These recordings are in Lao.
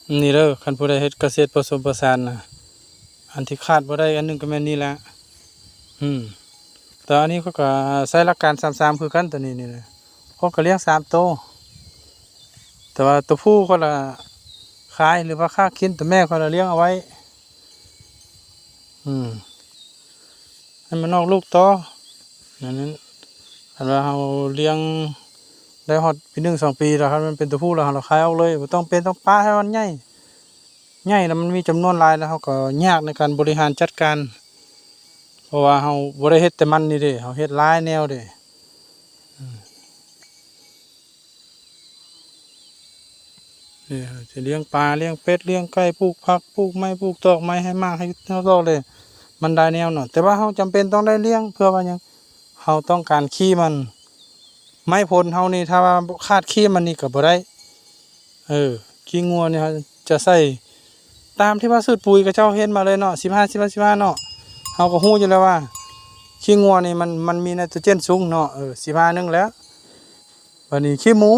ນີ້ເດີ ຄັນຜູ້ໃດເຮັດກະເສດປະສົມປະສານນະ ອັນທີ່ຂາດບໍ່ໄດ້ອັນໜຶ່ງກໍແມ່ນນີ້ແຫຼະ. ອືມ ແຕ່ອັນນີ້ເຂົາກໍໃຊ້ຫຼັກການສາມສາມຄືກັນ ຕົວນີ້ນີ້ນະ ເຂົາກໍລ້ຽງສາມໂຕ ແຕ່ວ່າຕົວຜູ້ເຂົາລະຂາຍ ຫຼືວ່າຄ້າກິນ ຕົວແມ່ເຂົາລະລ້ຽງເອົາໄວ້. ອືມ ໃຫ້ມັນອອກລູກຕໍ່ ນັ້ນ ຄັນວ່າເຮົາລ້ຽງໄດ້ຮອດປີໜຶ່ງສອງປີແລ້ວ ຄັນມັນເປັນຕົວຜູ້ແລ້ວ ເຮົາລະຂາຍອອກເລີຍ ບໍ່ຕ້ອງເປັນຕ້ອງປະໃຫ້ມັນໃຫຍ່. ໃຫຍ່ແລ້ວມັນມີຈຳນວນຫຼາຍ ແລ້ວເຮົາກໍຍາກໃນການບໍລິຫານຈັດການ ເພາະວ່າເຮົາບໍ່ໄດ້ເຮັດແຕ່ມັນນີ້ເດ້ ເຮົາເຮັດຫຼາຍແນວເດ້. ອືມ ນີ້ ຈະລ້ຽງປາ ລ້ຽງເປັດ ລ້ຽງໄກ່ ປູກຜັກ ປູກໄມ້ ປູກຕອກໄມ້ ໃຫ້ໝາກ ໃຫ້ເຮົາຕອກເລີຍ ມັນຫຼາຍແນວເນາະ. ແຕ່ວ່າເຮົາຈຳເປັນຕ້ອງໄດ້ລ້ຽງ ເພື່ອວ່າຫຍັງ? ເຮົາຕ້ອງການຂີ້ມັນ ໄມ້ພົນເຮົານີ້ ຖ້າວ່າຂາດຂີ້ມັນນີ້ກໍບໍ່ໄດ້. ເອີ ຂີ້ງົວນີ້ເຮົາຈະໃສ່ຕາມທີ່ວ່າສູດປຸຍເຂົາເຈົ້າເຮັດມາເລີຍເນາະ ສິບຫ້າ ສິບຫ້າ ສິບຫ້າເນາະ. ເຮົາກໍຮູ້ຢູ່ແລ້ວວ່າຂີ້ງົວນີ້ມັນ ມັນມີໄນໂຕຣເຈນສູງເນາະ ເອີ ສິບຫ້າໜຶ່ງແລ້ວ. ບາດນີ້ຂີ້ໝູ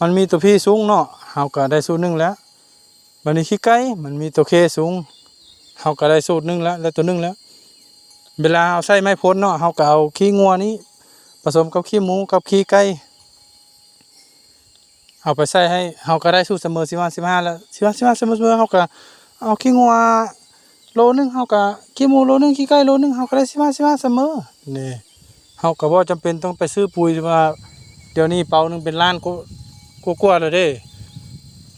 ມັນມີໂຕ P ສູງເນາະ ເຮົາກໍໄດ້ສູດໜຶ່ງແລ້ວ. ບາດນີ້ຂີ້ໄກ່ມັນມີໂຕ K ສູງ ເຮົາກໍໄດ້ສູດໜຶ່ງແລ້ວ ໄດ້ໂຕໜຶ່ງແລ້ວ. ເວລາເຮົາໃສ່ໄມ້ພົນເນາະ ເຮົາກໍເອົາຂີ້ງົວນີ້ປະສົມກັບຂີ້ໝູກັບຂີ້ໄກ່ ເອົາໄປໃສ່ໃຫ້ ເຮົາກໍໄດ້ສູດສະເໝີ ສິບຫ້າ ສິບຫ້າ ແລ້ວ ສິບຫ້າ ສິບຫ້າ ສະເໝີ ເຮົາກໍເອົາຂີ້ງົວໂລໜຶ່ງ ເຮົາກໍຂີ້ໝູໂລໜຶ່ງ ຂີ້ໄກ່ໂລໜຶ່ງ ເຮົາກໍໄດ້ສິບຫ້າ ສິບຫ້າ ສະເໝີ. ນີ້ ເຮົາກໍບໍ່ຈຳເປັນຕ້ອງໄປຊື້ປຸຍວ່າ ດຽວນີ້ເປົາໜຶ່ງເປັນລ້ານກວ່າ ກວ່າໆແລ້ວເດ້.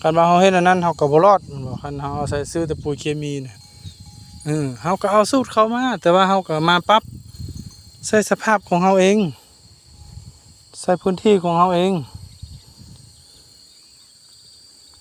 ຄັນວ່າເຮົາເຮັດອັນນັ້ນ ເຮົາກໍບໍ່ລອດ ແມ່ນບໍ່? ຄັນເຮົາເອົາໃສ່ ຊື້ແຕ່ປຸຍເຄມີນະ. ເອີ ເຮົາກໍເອົາສູດເຂົ້າມາ ແຕ່ວ່າເຮົາກໍມາປັບໃສ່ສະພາບຂອງເຮົາເອງ ໃສ່ພື້ນທີ່ຂອງເຮົາເອງ.